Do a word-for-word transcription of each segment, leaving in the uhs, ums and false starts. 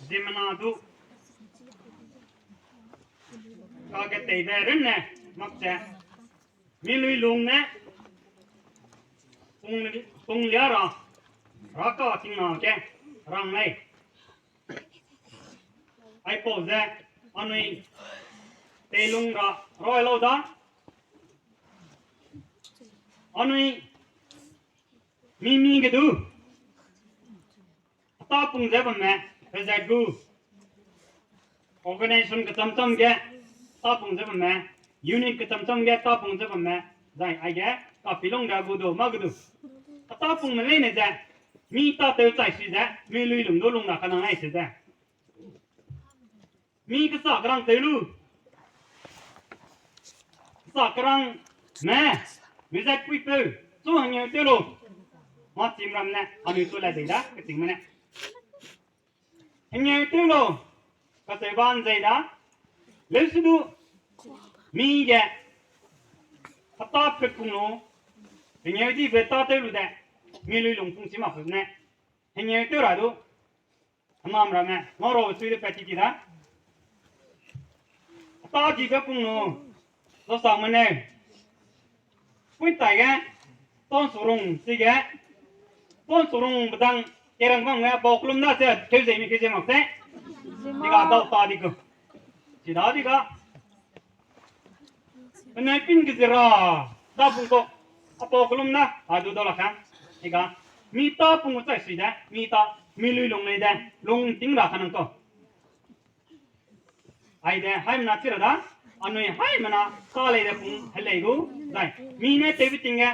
Ziemmena du, ka ge tei de ren ne, mak ze, mi lui lung ne, pung, pung lia ra, ra ka ting na ge, rang lei. Aipau ze, anui, tei lung ra, roi lau da. Anui, mi mi ge du. Ata pung ze bamme, pe ze gu. Organization kecham cham ge, ta pung ze bamme, unit kecham cham ge, ta pung ze bamme, zai aige, ka pilung da gu du, ma gu du. Ata pung me leine ze, mi ta tew chai si ze, mi lui lung du lung na kanang ai si ze. Mi kesa kerang tew lu. Kesa kerang me, mi zai puipeu, chu hengeu tew lu. Ma chim ram ne, anui chu lai dei da, keching me ne. Hengeu tew lu, kacheu ba nzei da. Leusi du, mi ge, heta pekung lu, hengeu dibe ta tew lu de, mi lui lung pung chi mak ne. Hengeu tew ra du, Hemam ramme, ngau ra chui de pat ti ti da. Ta dibe pung nu, zausangme ne. Pui tai ge, ton surung, sige. Ton surung bedang, kerang bang ge, bau kelum na se, keu ze mi keu ze mak se. Diga dau ta di gu. Chida diga. Penai pin ge zira, da pung ko, apau kelum na, a du dau la ka. Diga, mi ta pung chai sui de, mi ta, mi lui lung lei de, lung ting ra kanang ko. Ai de, haimena chi ra da, anui haimena ta lei de pung helei gu, zai, mi ne tewbe ting ge,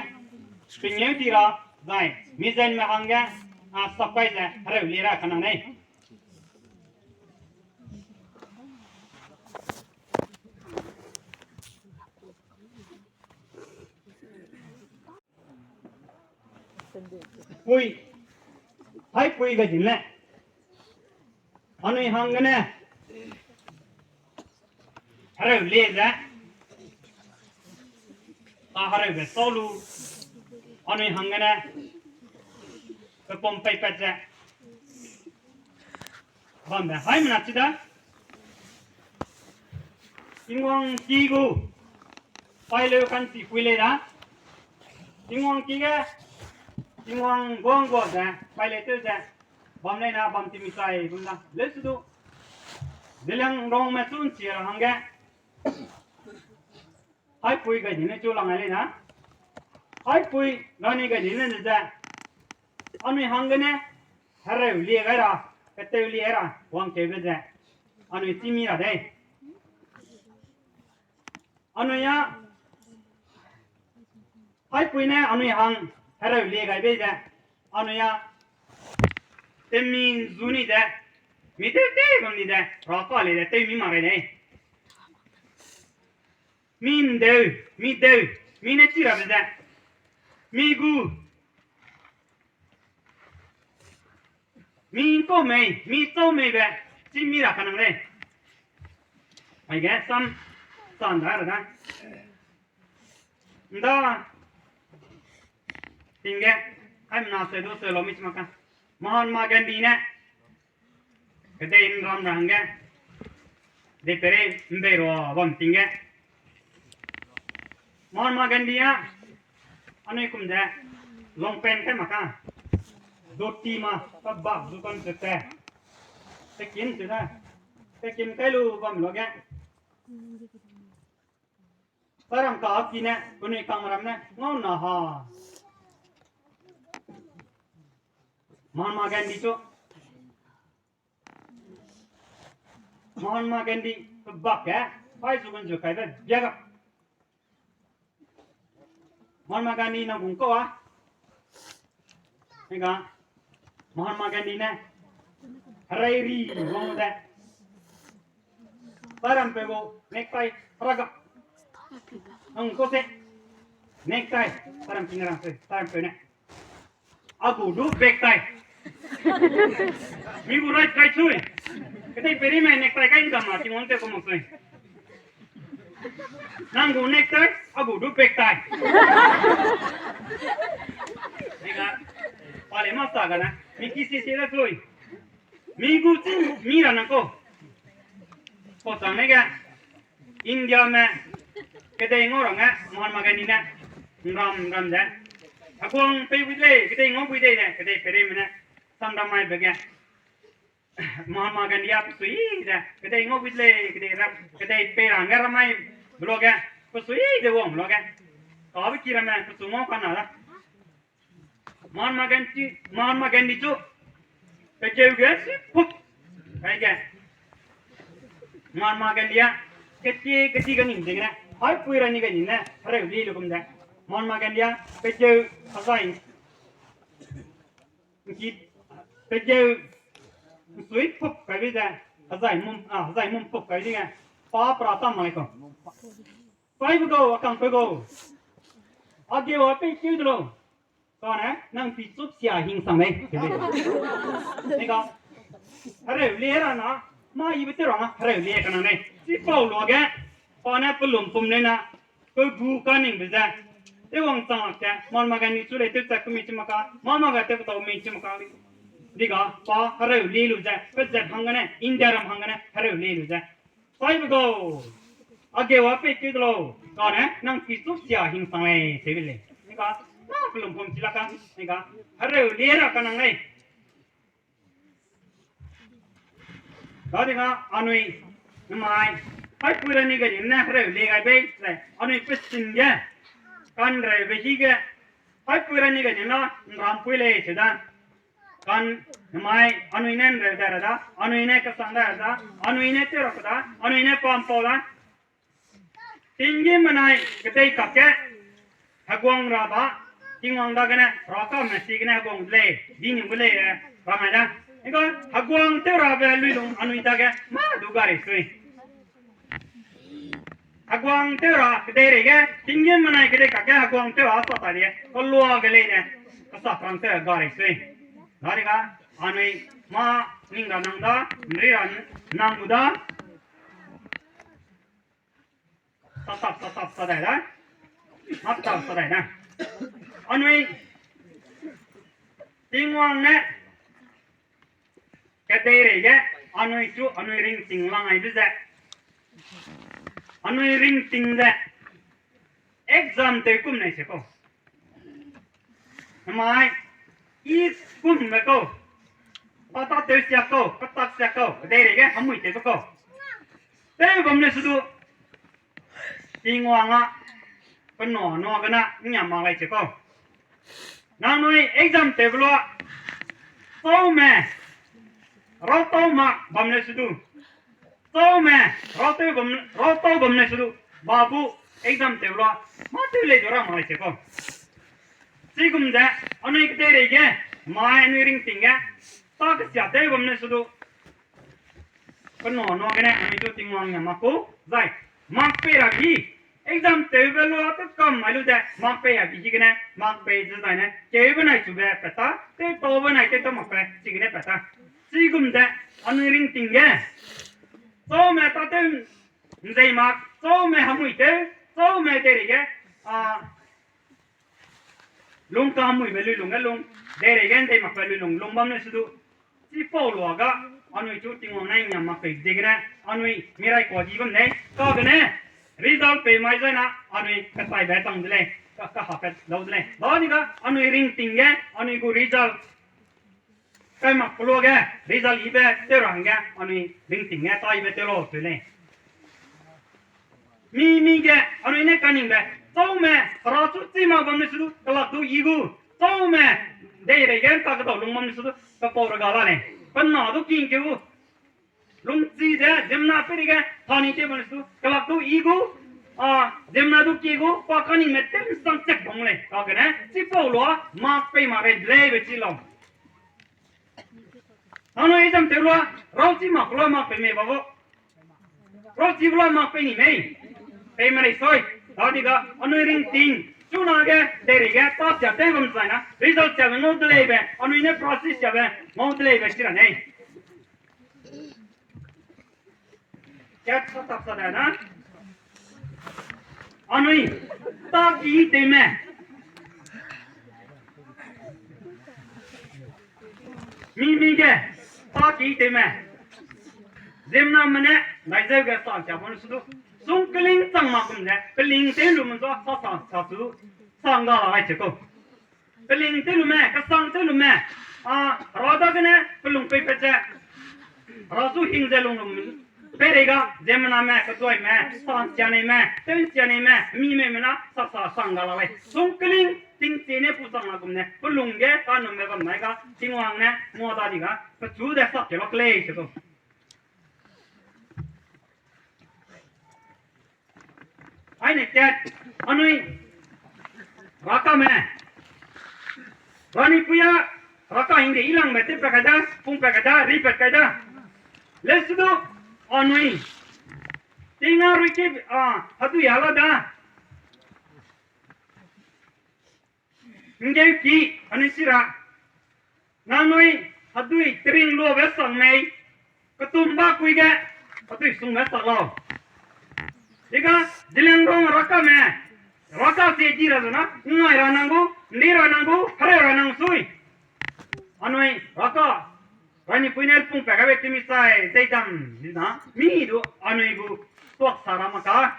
pengeu di ra, zai, mi zenme hangge, a sapai ze, hereu li ra kanang nei. Pui, hai pui ga din le. Anui hanggene. Hereu le ze. Ta hereu be sau lu. Anui hanggene. Pe pom pei pat ze. Bambe haimena chi da. Tingwang ki gu. Paileu kan ti pui lei da. Tingwang ki ge. Tingwang guang gua ze. Paileu tew ze. Bam lei na bam ti mi sai bum da. Leu su du. Zeliangrongme chun chi ra hangge. Haipui gai dine chu lang ai lei na. Haipui rani gai dine ne ze. Anui hanggene. Hereu lie gai ra. Keteu lie ra. Wangkeube ze. Anui chî mi ra dei. Anui a. Haipui ne anui hang. Hereu lie gai bei ze. Anui a. Temi zu ni de. Mi tew tew bam ni de. Ra ka lei de. Tew mi mak rei dei. Mi ndeu, mi deu, mi ne chi rabe ze. Mi gu. Mi kau mei, mi chau mei be, chi mi ra kanang lei. Aige sam, san da ra da. Nda, ting ge, haimena se du se lo mi chi mak ka. Mahatma Gandhi ne, kedei nram ra hangge. Dei pere mbei rua bam ting ge. Mahatma Gandhi a. Anui kum ze. Long pant kai mak ka. Dhoti ma. Kabak zu kan se te. Tekin se da. Tekin kai lu bam lo ge. Saram ka ki ne. Penui kangme ram ne. Ngau na ha. Mahatma Gandhi chu. Mahatma Gandhi, kebak ge, pai zu gun zu kai be, biaga. Mahatma Gandhi na gung kau a. Ega, Mahatma Gandhi ne, herai ri wang de. Saram pe gu, necktie, raga. Ang ko se, necktie, saram ping rang se, saram pe ne. A gu du bag tai. Mi gu right kai chui. Kedei peri me necktie kai dam ma, Tingwang te ko mak chui. Nang gu necktie, a gu du bag tai. Ega, pale ma sa ga na. Mi ki si si da chui. Mi gu chi mi ra nang kau. Kau chang ne ge, India me, kedei ngau ra nge, Mahatma Gandhi ne, nram nram de. Heguang pei bui lei, kedei ngau bui dei ne, kedei peireime ne, samram mai be ge. Mahatma Gandhi a pesui de, kedei ngau bui lei, kedei ra, kedei pei ra nge ramai, beloa ge, pesui de wang beloa ge. Kabe ki ramme, pesu ngau ka na da. Mahatma Gandhi, Mahatma Gandhi chu, pekeu ge si pup, kai ge. Mahatma Gandhi a, keti, keti ga ning ding ne, haipui ra ni ga ning ne, hereu li lu kum de. Mahatma Gandhi a, pekeu, azai, nki, pekeu, nsui pup kai bi de, azai mum, a, azai mum pup kai di ge, pa pra tam mai ko. Sai bu gau, akang pe gau. Age wa pei keu de lo. Kane, nang pi chup sia hing sang lei. Ni ga, hereu le ra na, ma ibe te ra na, hereu le ka nang lei. Chipau luage, pa ne pelum pum lei na, pe gu ka ning be ze. Tewwang chang lak ge, Mahatma Gandhi chu lei tew chat kumi chi maka, mama ga tew ketau mi chi maka. Di ga, pa hereu le lu ze, pe zet hang gene, India ram hang gene, hereu le lu ze. Sai be gau, age wa pei keu de lo, kane, nang pi chup sia hing sang lei, se be lei. Ni ga, na pelum pum chi la ka, ni ga, hereu le ra ka nang lei. Dadege anui, namai, haipui ra ni ga ni ne hereu le gai bei, le, anui pesin ge, kanreube hi ge, haipui ra ni ga ni na, nrampui lei se da. Kan, namai, anui ne nreu dai ra da, anui ne kesang dai ra da, anui ne tew ra da, anui ne pampau da. Tinggîm benai kedei kakge, heguang ra ba, Tingwang dagene, rakame si gene heguang de lei, di ning gu lei, ra ngai da. Ega, heguang tew rabe luilung anui dage, mâ du garei sui. Heguang tew ra kedeirei ge, tinggîm benai kedei kakge heguang tew ra sa ta die, kelua ge lei ne, kesa krang tew garei sui. Dadege, anui mâ ning ra nang da, nri ra nang gu da. Tatap, tatap, sa dai da. Mâ tatap, sa dai da. Anui, Tingwang ne, kedeirei ge, anui chu, anui ringting lang aibe ze. Anui ringting ze. Exam tew kum nei se kau. Namai, i kumbe kau. Pa ta tew sia kau, pa tak sia kau, kedeirei ge, hemui tewbe kau. Tew bam le su du, Tingwang a, pe na, na gene, ngiam mak lei se kau. Nangnui exam tewbe lua, chaume, rautau mak bam le su du. Chaume, rautau bam, rautau bam le su du. Babu, exam tewbe lua, mâ tew lei du ra mak lei se kau. Chigum ze, anui kedeirei ge, mai anui ringting ge, ta kesia tew bam le su du. Pe na, na gene, anui chu Tingwang ne mak kau, zai, mak pei ra bi, exam tewbe lua tew kam mai lu ze, mak pei ra bi chigene, mak pei ze zai ne, keube nai chube pat ta, tewtaube nai tewtau makbe, chigene pat ta. Chigum ze, anui ringting ge, chaume tatew nzei mak, chaume hemui tew, chaume deirei ge, a, lung kahemuibe luilung ge lung, deirei ge nzei makbe luilung, lung bam le su du. Chipau lua ga, anui chu Tingwang ne ngiam mak pei ziegene, anui mirai kuâ di bam lei, kagene, result pei mai zai na, anui kataibe chang de lei, ka, kahapat lau de lei. Dadege, anui ringting ge, anui gu result kai mak pe luage, result ibe tew ra hangge, anui ringting ge, taibe tew lau tew lei. Mi, mi ge, anui ne kaningbe, chaume, hera chu chi mak bam le su du, kelak du i gu, chaume, deirei ge, ka kedau lung bam le su du, kepau rega la lei. Pe na du king keu, lungchi ze, ziemmena peireige, tani tew bam le su du, kelak du i gu, a, ziemmena du ki gu, pa kaningme tew nsang chek bam lei, kagene, chipau lua, mak pei mak rei de leibe chi lau. Nangnui exam tew lua, rauchi mak lua mak pei mei ba gu. Rauchi lua mak pei ni mei. Pei me lei soi. Dadege, anui ringting. Chunage, deirei ge, ta sia tew bam zai na. Result siabe ngau de leibe. Anui ne process siabe ngau de leibe chi ra nei. Kat sa tap sa da na. Anui, ta ki tei me. Mi, mi ge, Sa ki tewme. Ziemmename ne, nai zeu ge sa kia bam su du. Sung keling chang ma gum ze, peling tew lu me zua, sa sa, sa su, sa nga la ai che ko. Peling tew lu me, kesang tew lu me. A, ra dagene, pelung pei pe che. Ra su hing ze lung lu me. Peireige, ziemmename, keduaime, sa sia nei me, tew sia nei me, mi me me na, sa sa, sa nga la ai. Sung keling, ting che ne pu chang ma gum ne, pelung ge, ka nu me bam nai ga, Tingwang ne, ngua da di ga, pechu de sa ke lak lei che ko. Aine kat, anui, rakame, rani puia, raka hingde ilangme te pe kai da, pung pe kai da, ri pe kai da. Lesu du, anui, tinga rui ke, a, hadui ala da. Nggeuki, anui si ra. Nangnui, hadui tering luabe sang mei. Ketumba kui ge, hadui sungbe sak lau. Iga, Zeliangrong rakame, raka se di ra zena, ngai ra nang gu, ndi ra nang gu, hereu ra nang sui. Anui, raka, rani puine pung pe gabe timi sai, zeidam, zina, mi du, anui gu, tuak sa ra maka.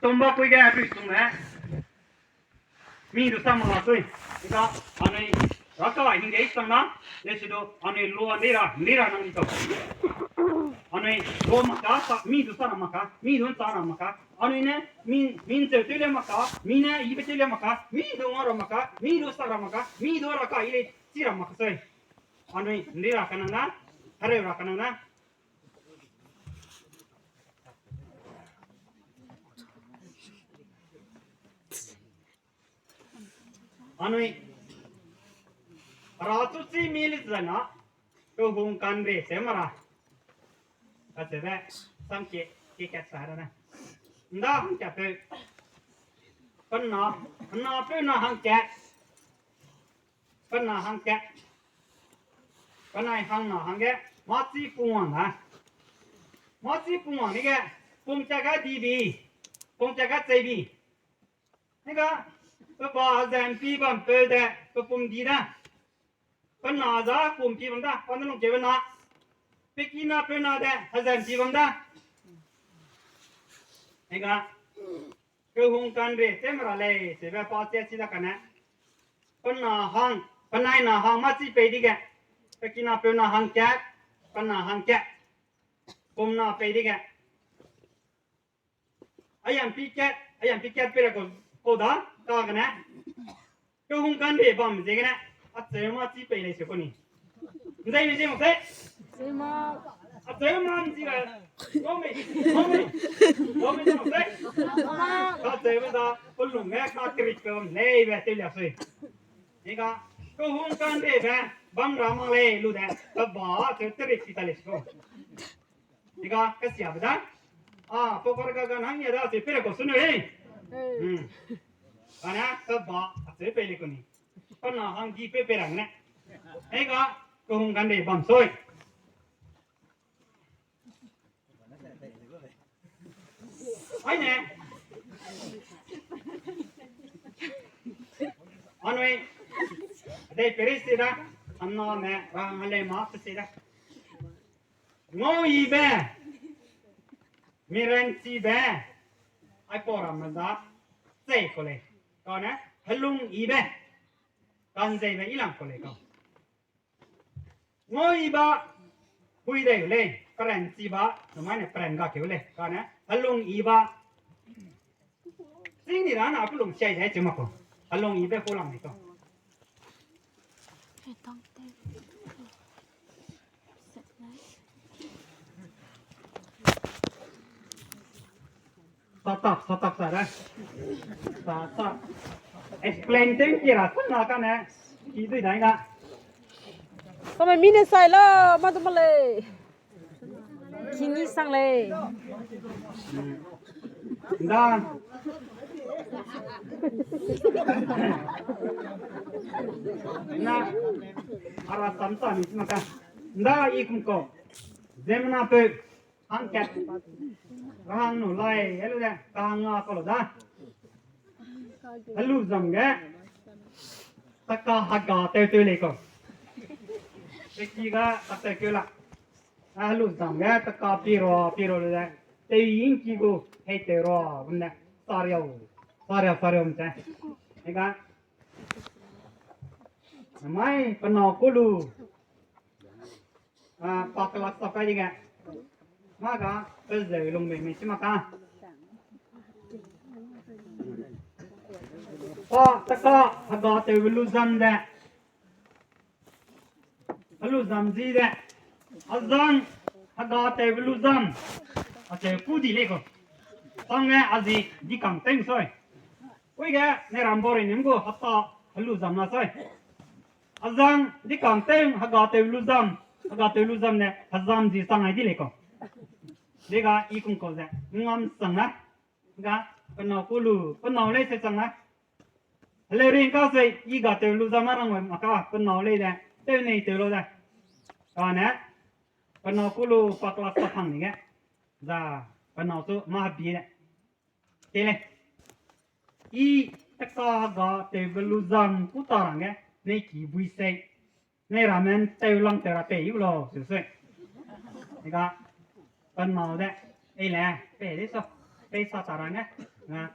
Tumba kui ge, hadui sungbe. Mi du sa mak la sui. Iga, anui, raka hingde sang na, lesu du, anui lua ndi ra, ndi ra nang di tau. Anui, lua maka, sa, mi du sa ra maka, mi du sa ra maka. Anui ne, mi, mi ncheu tew le maka, mi ne, ibe tew le maka, mi du ngau ra maka, mi du sa ra maka, mi du raka i le, chi ra maka sui. Anui, ndi ra kanang na, hereu ra kanang na. Anui, ra chu chi mi li zena, kehung kanre se mara. Kacheube, sam ke, ke kat sa ra ne. Nda hangkat peu. Penna, penna peu na hangkat. Penna hangkat. Penai hangna hangge, machi pungwang na. Machi pungwang ni ge, pung kat ga di bi. Pung kat ga chei bi. Ni ga, pe ba hezempi bam peu de, pe pum di da. Penna za pum pi bam da, pa ne lung kebe na. Pe kina peu na de, hezempi bam da. Ni ga, kehung kanre, te mera lei, sebe pa che chi da kane. Penna hang, penai na hang machi pei di ge. Pe kina peu na hangkat, penna hangkat. Pum na pei di ge. Ayampi kat, ayampi kat pei ra kau, kau da, ka gene. Kehung kanre bam ziegene, acheu machi pei lei se kau ni. Nzei mi zie mak se? Acheu ma nzi ra, kau mei, kau mei, kau mei zie mak se? Kacheube da, pelung ge, ka kerik pe bam lei be tew lia sui. Ni ga, kehung kanre be, bam ra mak lei lu de, pe ba, acheu terik pi ta lei se kau. Ni ga, kesiabe da. A, pau kar ga gan hang ya da, acheu pei ra kau sunu e. Ana, pe ba, acheu pei lei kau ni. Penna hang di pe pei ra ne. Ni ga, kehung kanre bam sui. Aine. Anui. Dei peri si da. Anna me, rang ale ma si da. Ngau ibe, miranchibe, aipau ramme za, chei kau lei, kane, helung ibe, kanzeibe ilang kau lei kau. Ngau iba, hui dei lei, peranchiba, namai ne peran ga keu lei, kane, helung iba, Chini ra na pelung siai dai cheu mak kau. Helung ibe kau lang ni kau. Sa tak, sa tak sa da. Sa tak. Explain teng ki ra sa na kane. Ki dui dai na. Kame mine sai la, ma du ma lei. Kini sang lei. Da. Na. Ara sam sa ni sima ka. Da i kum ko. Zemna pe. Hangkat. Rang nu lai. Helu de. Ka nga ko lo da. Helu zam ge. Taka haga teu teu lei ko. Teki ga tak te keu la. A helu zam ge taka pi ro, pi ro le. Tei ing ki gu, hei tei ro, gum ne. Sariau, sariau, sariau mte. Ega. Mai, penau kulu. A, pa class ta kai di ge. Ma ga, pe zeu lung mei mei si ma ka. Pa, taka, haga teu lu zam de. Helu zam zi de. Azang, haga teu lu zam. A teu ku di lei ko. Sang ne a zi di kang teng soi. Ui ge, ne ram bore nim gu, hata, helu zam na soi. Azang, di kang teng, haga teu lu zam. Haga teu lu zam ne, hazam zi sang ai di lei ko. Dega, i kum ko ze, ngam sang na. Ga, penau kulu, penau lei se chang na. Hele ring ka se, i ga teu lu zam a rang wai ma ka, penau lei de, teu nei teu lo de. Ka ne, penau kulu pa class ta phang ni ge. Za, penau tu ma bi de. Te le. I taka ga teu be lu zam ku ta rang ge, nei ki bui sei. Nei ramen teu lang teu ra pei u lo, seu sui. Ega, penau de, ei le, pei de so, pei sa ta rang ge. Nga,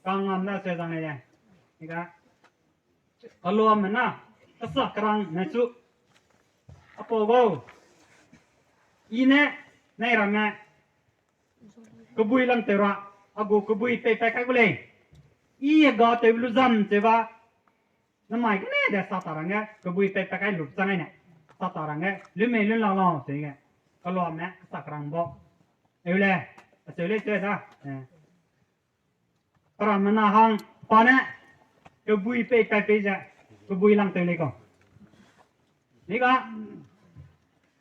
kangam da seu zang le de. Ega, kaluame na, kasa kerang ne chu. Apau gau. I ne, nei ramme. Kebui lang teu ra, a gu kebui pei pei kai gu lei. I ga teu lu zam teu ba. Namai gene de sa ta rang ge, kebui pei pei kai lu chang ai ne. Sa ta rang ge, lu mei lu la lo, seu ge. Kaluame, kasa kerang bo. Eu le, a seu le seu da. Eh. Peram mena hang, pa ne, kebui pei pei pei ze, kebui lang teu lei ko. Ni ga,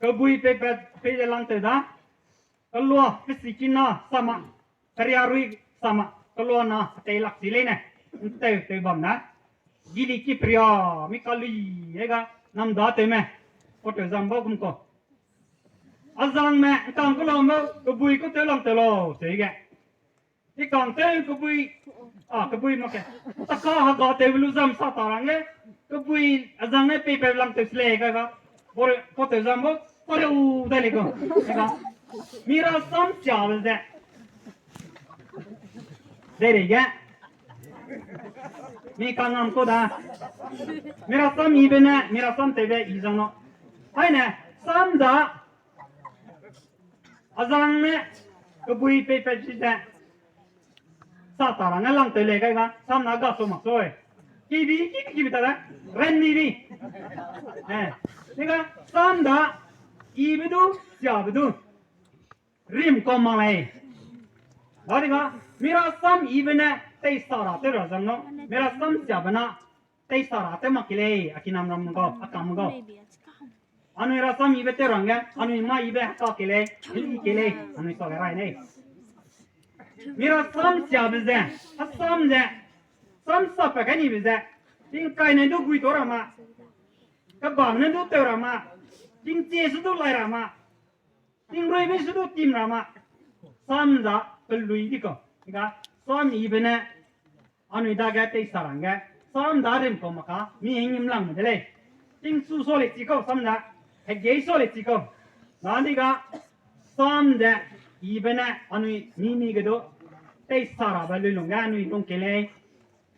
kebui pei pei pei ze lang teu da, kelua, pe si kin na, sama, peria rui, sama, kelua na, tei lak si lei ne, nteu teu bam na, gili ki peria, mi kalui, e ga, nam da teu me, ko teu zam ba gum ko. Azang me, nkang kelua me, kebui ko teu lang teu lo, seu ge. I kang tew kebui, a, kebui mak ke. Taka haga tew lu zam sa ta rang ge, kebui azang ne pei pei lang tew sle ga ga. Bore, ko tew zam bo, bore u dai le ko. Ga. Mira sam sia be ze. Dai re ge. Mi kangam ko da. Mira sam i be ne, mira sam tew be i zang no. Hai ne, sam da. Azang ne, kebui pei pei chi ze. Sa ta rang ne lang tew le kai ga, sam na ga so mak soi. Kibi, kibi, kibi ta da, ren ni bi. Eh, ni ga, sam da, i be du, sia be du. Rim ko mak lei. Ba di ga, mira sam i be ne, tei sa ra tew ra zang no, mira sam sia be na, tei sa ra tew mak ki lei, a kinam ram ga, a kam ga. Anui ra sam i be tew rang ge, anui ma i be ka ki lei, i ki lei, anui sa ge rai nei. Mira sam sia be ze, a sam ze, sam sa pa kai ni be ze, ting kai ne du gui to ra ma, ka bang ne du tew ra ma, ting che su du lai ra ma, ting rui be su du tim ra ma, sam za pe lui di ko, ga, sam i be ne, anui dage tei sa rang ge, sam da rim ko mak ka, mi hing im lang me de lei. Ting su so le chi ko, sam da, hegei so le chi ko. Na ni ga, sam de, i be ne, anui mi mi ge du, tei sa ra be lui lung ge, anui lung ke lei.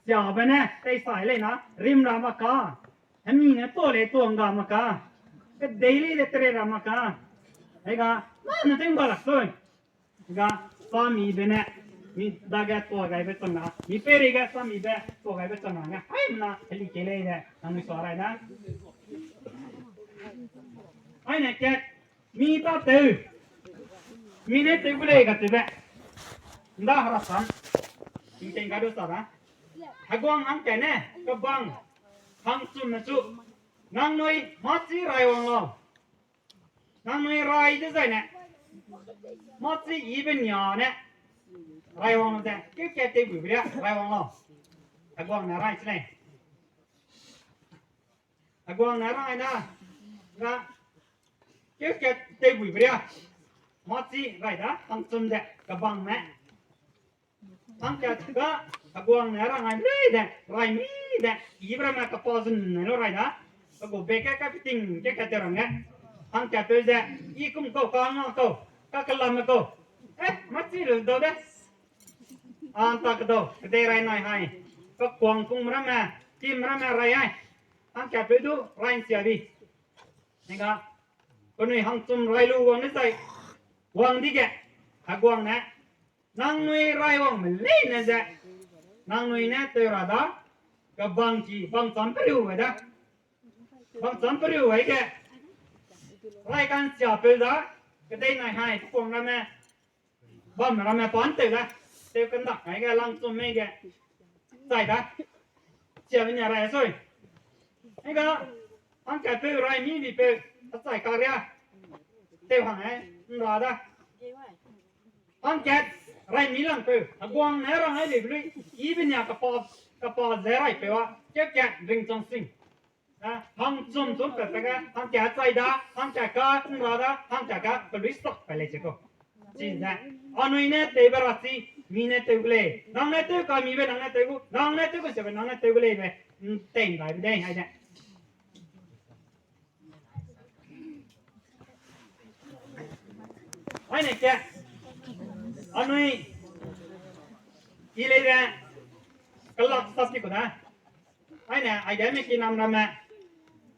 Sia be ne, tei sa lei na, rim ra mak ka. Hemi ne to le to nga mak ka. Ke dei le de tere ra mak ka. Hei ga, ma ne ting ba lak soi. Ga, sami be ne, mi dage tuagaibe chang na, mi peri ge sami be tuagaibe chang na, nga, hai na, heli ke lei de, nang mi suarai na. Hai ne ke, mi ta teu, mi ne teu gu lei ga teu be. Nda hera sam, mi teng ga du sa da. Heguang hang ke ne, kebang, hang chum ne chu, nang nui, ma chi rai wang lau. Nang nui rai dezaine. Mâ chi yibe nia ne. Rai wang lu ze. Keu kat tewbuibe ria rai wang lau. Heguang ne rai chi lei. Heguang ne rai na. Ga. Keu kat tewbuibe ria. Mâ chi rai da. Hangchum ze. Kebang ne. Hangkat ga, heguang ne rang ai mi de, rai mi de, yibe ramme kapa zun ne lu rai da. pe gu be ke ka peting ke ka te rang e. Hangkatpeu ze, i kum kau, ka nga kau, ka kelamme kau. Eh, machi lu dau de. An ta kedau, kedei rai nai hai. Pe kuang kung ramme, tim ramme rai ai. Hangkatpeu du rai nsia bi. Nega, penui hangchum rai lu wang ne zai, wang dige, heguang ne, nangnui rai wangme leine ze, nangnui ne tew ra da, kebang ki, bang cham periu gai da. Bang cham periu gai ge, rai kansiapeu da, kedei nai hai, pekuang ramme, bam ramme pa ntew da, tew kendak ngai ge, langchum mei ge, chai da, chiabe nia rai sui. Ega, hangkatpeu rai mi bipeu, achai karia, tew hang e, nra da. Hangkat rai mi langpeu, heguang ne rang ai bei lui, ibe nia kapa, kapa ze raipeu a, keu kat ring chang sing. Hangchum chum pe pe ge, hangkat chai da, hangkat ka nra da, hangkat ka pelui sak pe lei chi kau. Chize, anui ne tewbe ra chi, mi ne tew gu lei. Nang ne tew ka mibe nang ne tew gu, nang ne tew gu sebe nang ne tew gu leibe, ntei ndaibe dei, aide. Aine ke, anui, i lei de, kelak sap ti ku da. Aine, aide mi kinam ramme,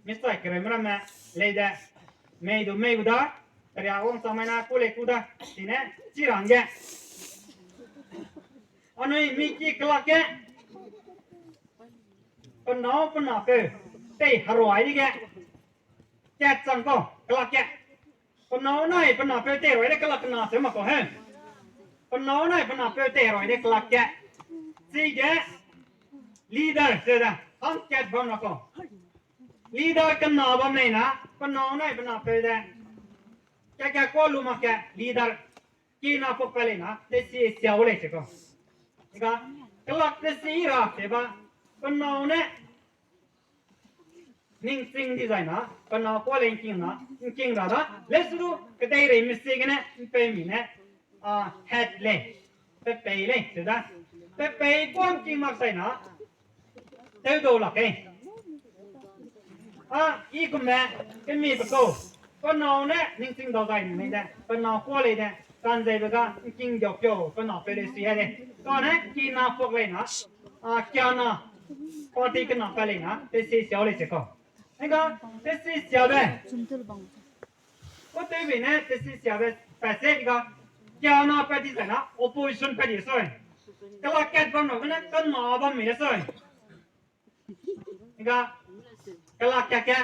mi chai kereu ramme, lei de, mei du mei gu da, keria wang chang mai na ku lei ku da, chine, chi rang ge. Anui mi ki kelak ge, pe nâu pe napeu, tei heruai dige, kat chang kau, kelak ge. Pe nâu nai pe napeu tei rui de kelak kena seu mak kau he. Pe nâu nai pe napeu tei rui de kelak ge. Chige leader seu da, hangkat bam la kau. Leader kena bam lei na, pe nâu nai pe napeu de. Ka ka kua lu mak ge leader. Kina puak pa lei na, tesi siau lei se kau. Ega, kelak tesi ra se ba, pe nâu ne, ningching dizai na, pe nâu kua lei ngking na, ngking ra da, lesu du, kedei rei mesi gene, mpeumi ne, a, het lei, pe pei lei, se da. Pe pei kua ngking mak sai na, tew dau lak e. A, i kumme, kemi pe kau, pe nâu ne, ningching dau gai ni mei de, pe nâu kua lei de, kanzeibe ga, ngking diau piau, pe nâu pe lei sui ha de. Kane, kina puak lei na, a, kiana, party kena pa lei na, tesi siau lei se kau. Ega, tesi siabe. Kutewbe ne, tesi siabe, pa se ega, kiana pa di zai na, opposition pa di sui. Kelak kat bam na, kane, kena bam mi le sui. Ega, kelak kat ke,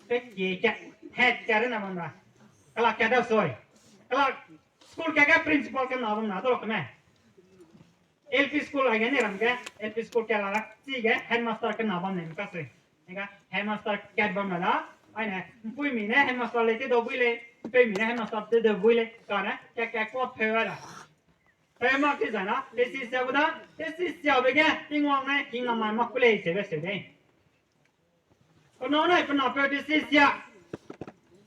pe ki kat, het kat rena bam ra. Kelak kat da sui. Kelak, school kat ke principal kena bam na, dau lak me. L P school aige ne ram ge, L P school kat la, chige headmaster kena bam ne ka sui. Ega, headmaster kat bam na da, aine, mpuimi ne headmaster lei te dau bui lei, mpeumi ne headmaster te dau bui lei, kane, kat kat kua pheu da. Pe mak ti zai na, tesi sia gu da, tesi siabe ge, Tingwang ne, kingnam mai mak ku lei, sebe seu dei. Pe nâu nai pe napeu tesi sia.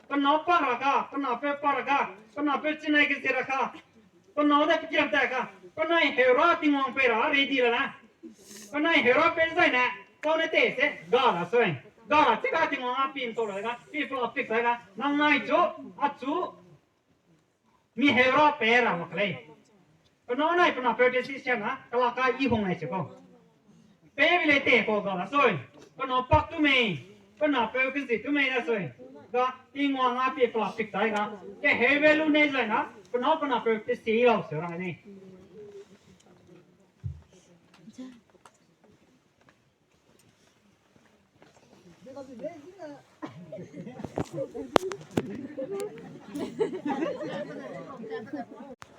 Pe nâu pa ra ka, pe napeu pa ra ka, pe napeu chinai kezi ra ka. Pe nâu de pe kiam ta ka, pe nai heu ra Tingwang pei ra ready la na. Pe nai heu ra pei zai ne, kau ne tei se, ga ra sui. Ga ra chi ka Tingwang a pi ntau la ka, pi pla pik sa ka, nang nai chu, achu, mi heu ra pei ra mak lei. Pe nâu nai pe napeu tesi sia na, kelak ka i hung nai se kau. Pei bi lei te kau ga la sui. Pe nâu pak tu mei, pe napeu kezi tu mei la sui. Ga Tingwang a pi pla pik tai ga. Keheube lu nei zai na, pe nâu pe napeu tesi lau se ra nei.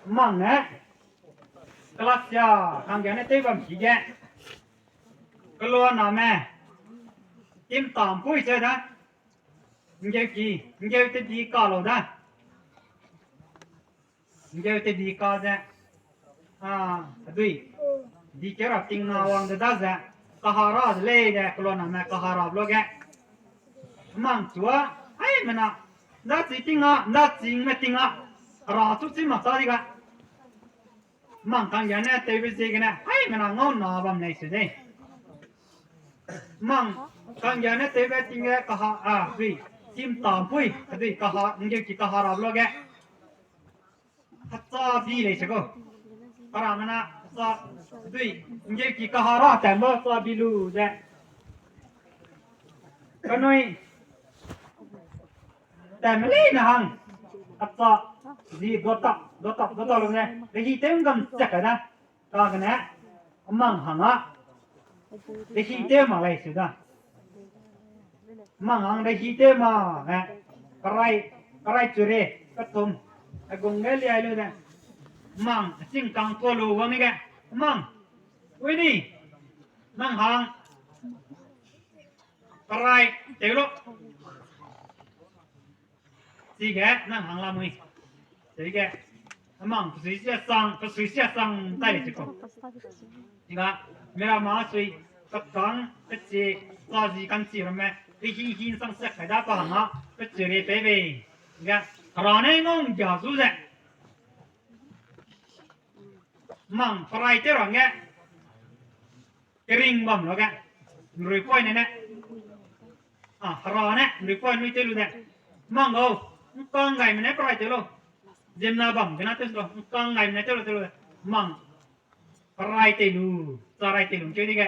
Mang ne, class ya, kangge ne tew bam ki ge. Keloa name, tim tam pui che da. Nggeu ki, nggeu te di ka lau da. Nggeu te di ka ze. A, dui. Di ke ra ting na wang de da ze. Kahara de lei de, keloa name kahara blo ge. Mang chua, ai mena. Nda chi ting a, nda ching me ting a. Ra chu chi mak ta di ga. Mang kangge ne tewbe ziegene, hai mena ngau na bam lei se dei. Mang, Kanggiane tewbe ting ge kaha, a, dui. Sim ta pui, dui kaha, nggeu ki kaha ra lo ge. Hacha bi lei se ko. Para mana, hacha, dui, nggeu ki kaha ra temba hacha bi lu ze. Kanui. Temle na hang. Hacha, zi dota, dota, dota lu ne. Rehi tew ngam chak kai da. Kagene, amang hang a, rehi tew mak lei se da. Amang hang rehi tew ma, eh, karai, karai chure, katum, agung ge liai lu de. Amang, asing kang ko lu wang ni ge, amang, ui ni, nang hang, karai, tew lo. Chige nang hang lamui. Chige, amang, pesui sia sang, pesui sia sang tai le chiko. Iga, mira ma sui, kakang, kachi, kazi, kanchi ramme, rehi hi sang sek kai da pa hang a, kachi re pe be. Iga, hera ne ngau nggia zu ze. Mang, perai tew rangge. Kering bam lo ge. Nrui poi ne ne. A, hera ne, nrui poi nui tew lu de. Mang gau, nkang gaime ne perai tew lo. Ziemna bam gena tew lo, nkang gaime ne tew lo tew lo de. Mang, perai tew lu, charai tew lu, nkeu di ge.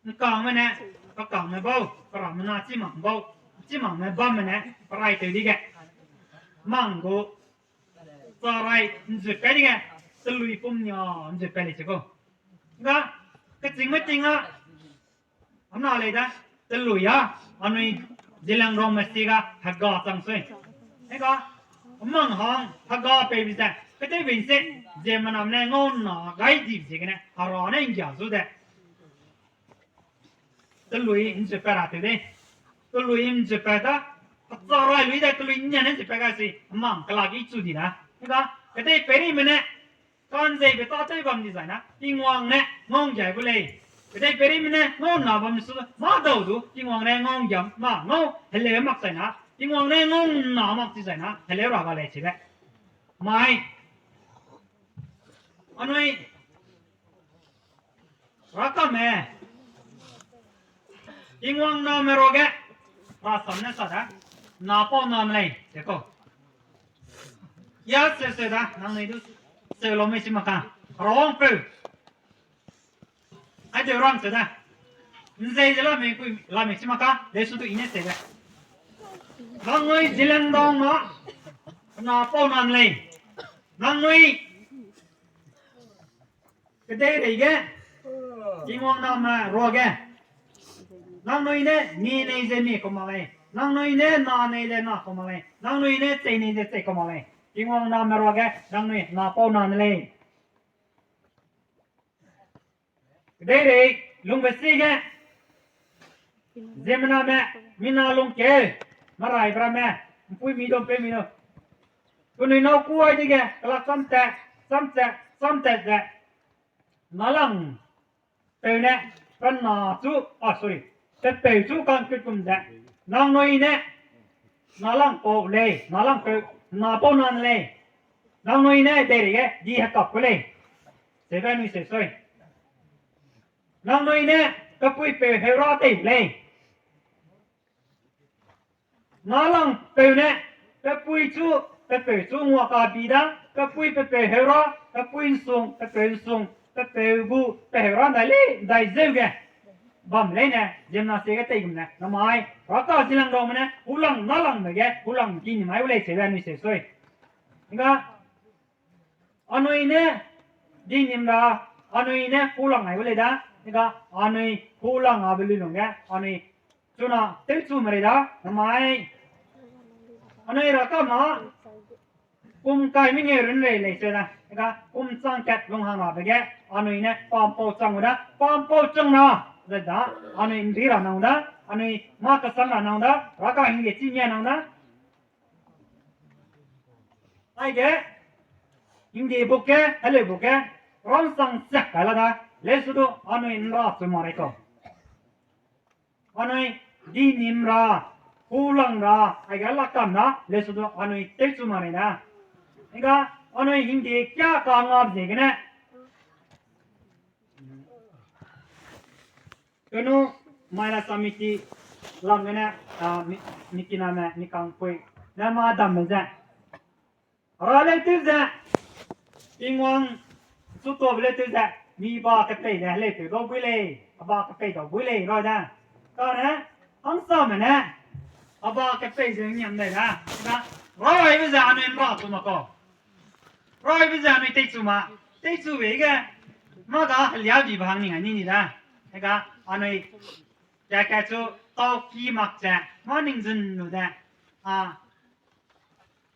Nkangme ne, kakangme bau, peramena chimang bau, chimangme bamme ne, perai tew di ge. Mang gu, charai nzut kai di ge, telui pum nia nzut kai lei se gu. Ga, kechîngme ting a, ana lei da, telui a, anui Zeliangrongme si ga, hega chang sui. Hega, mang hang, hega peibe ze, ketew bei se, ziemmename ne ngau na gai di ziegene, hera ne nggia zu de. Telui nzutpat ra tew de. Telui nzutpat da, hacha rai lui de telui nia ne nzutpat ga si, mang kelak i chu di da. Hega, kedei peirime ne, kanzeibe tâtew bam di zai na, Tingwang ne ngau nggia gu lei. Kedei peirime ne ngau na bam su, mâ dau du, Tingwang ne ngau nggia, mâ ngau heleu mak zai na, Tingwang ne ngau na mak chi zai na, heleu ra ga lei chibe. Mai. Anui, Rakame. Tingwang name ruage. Rasam ne sa da. Napau name lei, ze kau. Ya seu seu da, nangnui du seu lau mei chi mak ka. Rawangpeu. Aide rang seu da. Nzei ze lamei kui, lamei chi mak ka, leusu du i ne seu da. Nangnui Zeliangrong ma. Napau name lei. Nangnui Kedeirei ge, Tingwang name ruage, nangnui ne mi nei ze mi kau mak lei, nangnui ne na nei ze na kau mak lei, nangnui ne chei nei ze chei kau mak lei. Tingwang name ruage, nangnui napau name lei. Kedeirei, lungbe si ge, ziemmename, mina lungkeu, meraibe ramme, ’mpuimi du, ’mpeumi du. Penui nâu kuai dege, kelak samtat, samtat, samtat ze, nalang peu ne, pe na chu, ah, sorry, pe peu chu kangkut kum ze, nangnui ne, nalang pau lei, nalang peu, napau name lei, nangnui ne, deirei ge, di hekap ku lei, sebe anui se sui. Nangnui ne, pe pui peu heu ra tei lei. Nalangpeu ne, pe pui chu, pe peu chu nguakabi da, pe pui pe peu heu ra, pe pui ’nsung, pe peu ’nsung, pe peu gu, pe heu ra ’ndai lei, ’ndai zeu ge. Bam leine, ziemmena sie ge tei gum ne, namai, raka Zeliangrongme ne, hulang nalangme ge, hulang ki ni mai u lei sebe anui se sui. Nga, anui ne, di nim ra, anui ne, hulang ai u lei da, nga, anui, hulang a be lui lungge, anui, chuna, tewchu merei da, namai, anui raka ma, kum kai mengeu runrei lei se da, nga, kum chang kat lung hang rabe ge, anui ne, pampau chang u da, pampau chang ra, ze da, anui ’nri ra nang da, anui mâ kesang ra nang da, raka hingde chi mia nang da, Aige, hingde book ge, heleu book ge, ramsang chak kai la da, leusu du anui ’nra chu ma rei kau. Anui, di nim ra, hulang ra, aige lakam na, leusu du anui tewchu ma rei da. Nga, anui hingde kia ka ngap ziegene. Kenu, Mai la samiti lam gene, a, mi, mikiname, mikangpui. Ne ma damme ze. Ra lei tew ze. Tingwang su tuabe lei tew ze. Mi ba kepei de lei tew dau bui lei. Aba kepei dau bui lei ra de. Kane, hangsame ne. Aba kepei ze ngiam dai da. Da. Raibe ze anui nra tu ma kau. Raibe ze anui teichu ma. Teichu be ge. Ma ga helia bi ba hang ning ai ni ni da. Ega anui Kaka chu tau ki mak ze, ma ning zun lu de, a,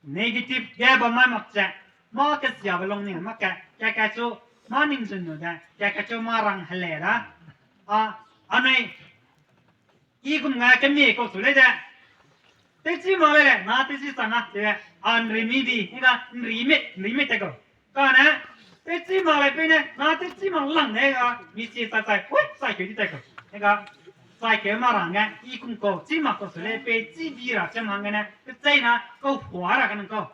negative ge bam mai mak ze, ma kesiabe lung ning mak ke, kaka chu ma ning zun lu de, kaka chu ma rang hele da. A, anui, i gum nga kemi kau su lei de. Tewchi mak lei le, na tewchi chang a, ze, a, nri mi bi, ni ga, nri mi, nri mi te kau. Kane, tewchi mak lei pei ne, na tewchi mak lang ne ga, mi si sai sai, hui, sai keu di tai kau. Ne ga, sai keu ma ra nge, i kum kau, chi mak kau su lei pei, chi di ra, chi mak nge ne, tewchi na, kau hua ra ka nang kau.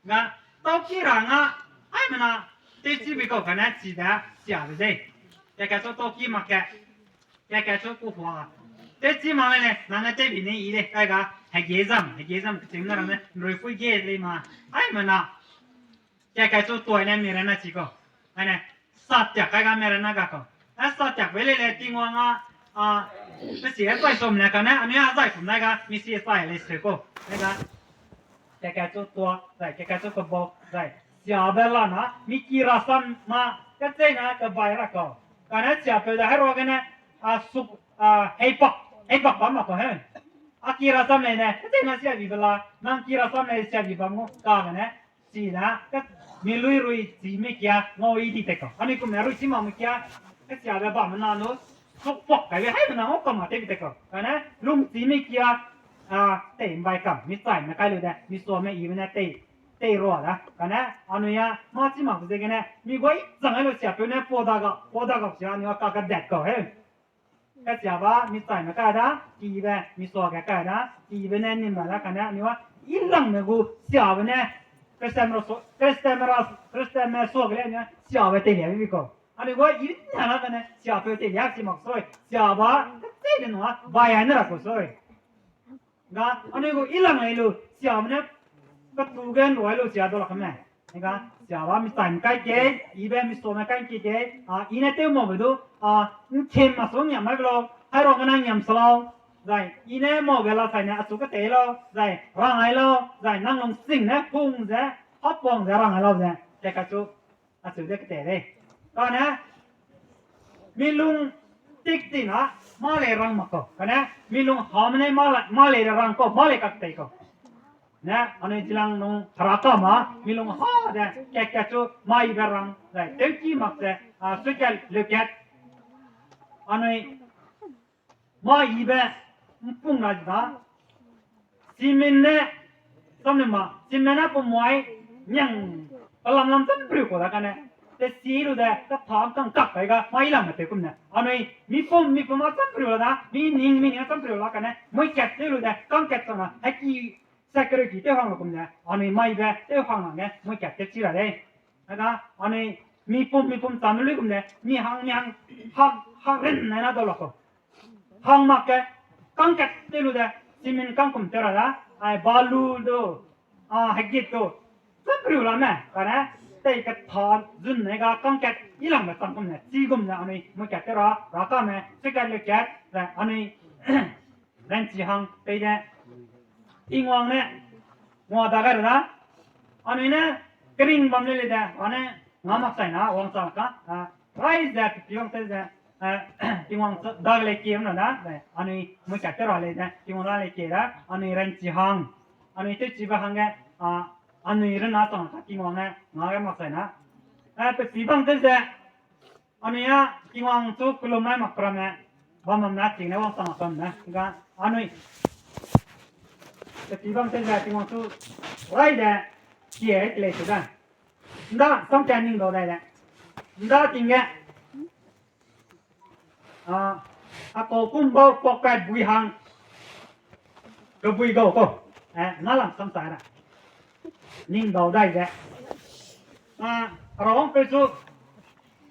Ga, tau ki ra nga, ai mena, tewchi bi kau kane, chi da, sia de dei. Kaka chu tau ki mak ke, kaka chu ku hua. Tewchi mak lei ne, nang ne tew bi ne i de, kai ga, hege zam, hege zam, kechim na ra ne, nrui pui ge lei ma, ai mena. Kaka chu tuai ne mi ra na chi kau. Ai ne, sa tiak kai ga mi ra na ga kau. A sa tiak be lei le Tingwang a, a, pe si e sai som ne kane, anui a zai kum nai ga, mi si e sai lei se kau. Ne ga, kaka chu tua, zai, kaka chu kebau, zai. Siabe la na, mi ki rasam ma, kechei na, kebai ra kau. Kane siapeu de hai ruagene, a, suk, a, heipak, heipak bam mak kau he. A ki rasam lei ne, kechei na siabibe la, nang ki rasam lei siabi bam gu, kagene, chi da, ka, mi lui rui chi me kia, ngau i di te kau. Anui kum ne rui chi mak me kia, kesiabe bamme na nu, sukpak kaibe hai me na ngau kam ma tei bi te kau. Kane, lung chi me kia, a, tei mbai kam, mi chai me kai lu de, mi suame ibe ne tei, tei rua da. Kane, anui a, ma chi mak ziegene, mi guai chang ai lu siapeu ne, pa da ga, pa da ga sia, anui a ka kadat kau he. Kesiaba, mi chai me kai da, kibe, mi suage kai da, kibe ne nim ra da kane, anui a, i lang me gu, siabe ne, Christian me su, Christian me ra, Christian me suage le anui a, siabe teilia bi kau. Anui gu, i ne ra kane, siapeu teilia chi mak sui, siaba, kechei ne nua, bai ai ne ra kau sui. Ga, anui gu i lang lei lu, siame ne, petu ge nrui lu sia dau lak kame. Ga, siaba mi chai me kai ke, ibe mi suame kai ke ke, a, i ne tew maube du, a, nkim ma su ngiam mai be lau, hai ruagene ngiam se lau, zai, i ne maube la chai ne, achu ketei lau, zai, rang ai lau, zai, nang lungsing ne, pung ze, hapwang ze, rang ai lau ze, te kachu, acheu de ketei lei. Kane, mi lung tik ti na, mâ lei rang mak kau. Kane, mi lung hame ne mâ lei, mâ lei rang kau, mâ lei kak tei kau. Ne, anui chilang nung hera ka ma, mi lung ha de, kat kat chu, mâ ibe rang, zai, tewki mak ze, a, suikat, leukat. Anui, mâ ibe, mpung ra da, simin ne, samne ma, simin ne pemai, niang, pelam lam cham priu kau da kane, te si lu de, ka tham kang kak kai ga, mâ i lam me tew kum ne. Anui, mi pum, mi pum a cham priu la da, mi ning, mi ning a cham priu la kane, mui kat tew lu de, kang kat chang na, heki, security tew hang la kum ne, anui mâ ibe, tew hang la nge, mui kat tew chi ra lei. Aga, anui, mi pum, mi pum cham lui kum ne, mi hang, mi hang, hak, hak ren nai na dau la kau. Hang mak ke, kang kat tew lu de, simin kang kum tew ra da, ai, balu du, a, hegit du, cham priu la me, kane, tei kat tha, zun ne ga, kang kat, i lang me chang kum ne, chi gum ne, anui, mui kat tew ra, ra ka me, chi kat le kat, le, anui, ranchi hang, pei de, Tingwang ne, ngua da gai ra da, anui ne, kering bam le le de, ane, nga mak sai na, wangchang ka, a, rai ze, pe piwang te ze, a, Tingwang da le kie na da, anui, mui kat tew ra le de, Tingwang la le kie da, anui ranchi hang, anui tewchibe hangge, a, anui rena chang ka Tingwang ne, nga gai mak sai na, a, pe pi bang te ze, anui a, Tingwang chu kelum nai mak pra me, bam bam na ting ne wangchang kam ne, ga, anui, pe pi bang te ze Tingwang chu, rai de, kie lei se da. Nda, samkia ning dau dai de. Nda ting ge, a, a kau kum bau pokpat bui hang, kebui gau kau, e, na lang samsa da. Ning dau dai de. A, rawang pe chu,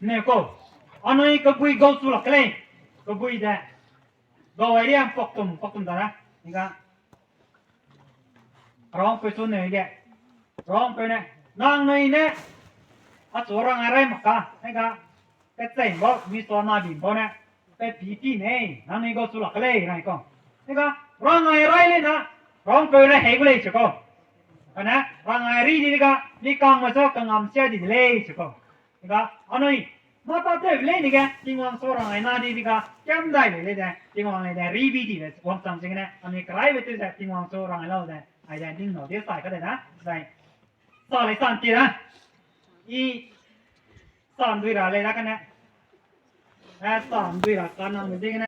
ne kau, anui kebui gau chu lak lei, kebui de. Gau ai ria mpaktum, mpaktum da na. Ika. Rangpeu chu ne ge. Rangpeu ne. Nangnui ne. Achu rang ai rai mak ka. Ika. Kechei bau, mi sua na bim bau ne. Pe pi pi ne. Nangnui gau chu lak lei, rang ko. Ika. Rang ai rai lei na. Rangpeu ne hei gu lei chu ko. Kane, rang ai ri di ga, mi kangme chu kangam sia di de lei chu ko. Ika, anui, mâ tâtew lei ni ge, Tingwang chu rang ai na di di ga, kiam dai lei lei de, Tingwang lei de, ri bi di be, wangchang ziegene, anui keraibe tew ze, Tingwang chu rang ai lau de, ai de, ning nâu de sai ka de na, zai. Sa lei san ti da. I, san dui ra lei da kane. Eh, san dui ra ka nang ziegene.